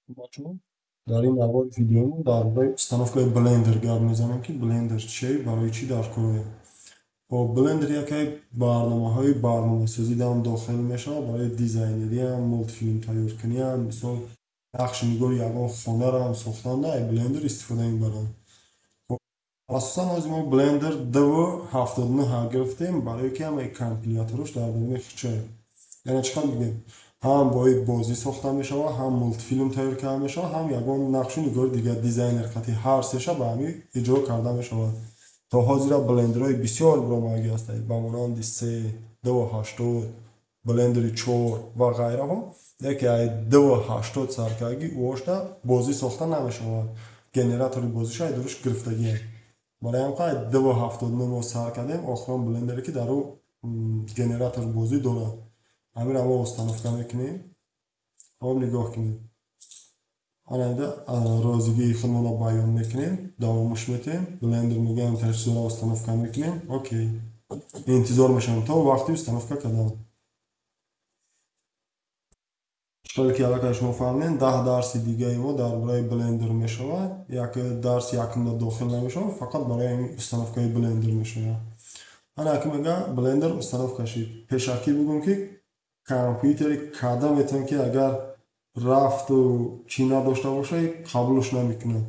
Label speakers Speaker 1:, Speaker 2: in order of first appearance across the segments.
Speaker 1: Бачаҳо, дар ин аввали видеомо дар бораи установкаи Blender гап мезанем, ки Blender чие, барои чӣ дар кор. Хоб, Blender яке барномаҳои барномасозиам дохил мешавад, барои дизайнериам, мултфилм тайёркуниам, мисол нақши нигори ягон хонараам сохтанда ай Blender истифода мебаранд. Асосан ҳозир мо Blender 2.79 гирифтем, барое ки ҳамаи компилятораш дар даруни худшае. Яъне чӣ қадр бигем, ҳам бои бозӣ сохта мешавад, ҳам мултфилм тайёр карда мешавад, ҳам ягон нақшу нигори дигар дизайнер қати ҳар сеша ба ҳамин иҷро карда мешавад. То ҳозира блендерҳои бисёр баромадагӣ ҳастанд, ба монанди 3, 2.80, блендери 4 ва ғайраҳо. Яке ай 2.80 саркардагӣ ӯошта бозӣ сохта намешавад. Генератори бозиша ай дуруш гирифтагиам. Барои ҳам ай 2.79 мо сар кардем, охирон блендере ки дар ӯ генератор бозӣ дорад. Ҳаминро мо установка мекунем. Хоб, нигоҳ кунед. Ана инда розигии худмонро баён мекунем, давомаш метем. Blender мегӯям, таҷҳизотро установка мекунем. Окей. Интизор мешавем то вақти установка кардан. Чиқаре ки аллакай шумо фаҳмидем, 10 дарси дигаи мо дар бораи Blender мешавад. Як дарси якумда дохил намешавад, фақат барои установкаи Blender мешавад. Ана ки мега Blender установка шид. Пешакӣ бигӯм, ки компютери када метавон, ки агар рафту чӣ надошта боша, қабулш намекунад.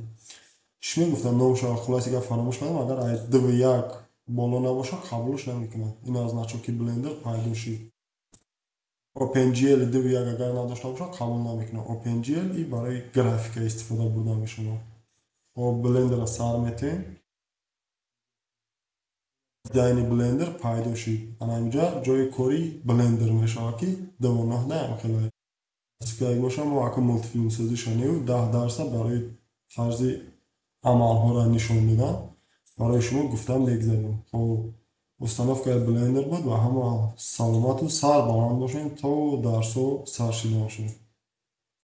Speaker 1: Чӣ мегуфтам, номашро хулоси гап фаромӯш кардам, агар ай 2.1 боло набоша, қабулш намекунад. Ин аз значоки Blender пайдо шид. OpenGL 2.1 агар надошта боша, қабул намекунад. OpenGL и барои графика истифода бурда мешавад. Хоб, Blender-ро сар метем. Дизайни Blender пайдо шид. Ана инҷа ҷои кори Blender мешавад, ки 2.9 даам хеле. Як боша, мо ака мултифилмсозиша нею 10 дарса барои тарзи амалҳоро нишон додан барои шумо гуфтам мегзарем. Хоб, установкаи Blender буд ва ҳама саломату сар баланд бошем, то дарсҳо сар шида бошад.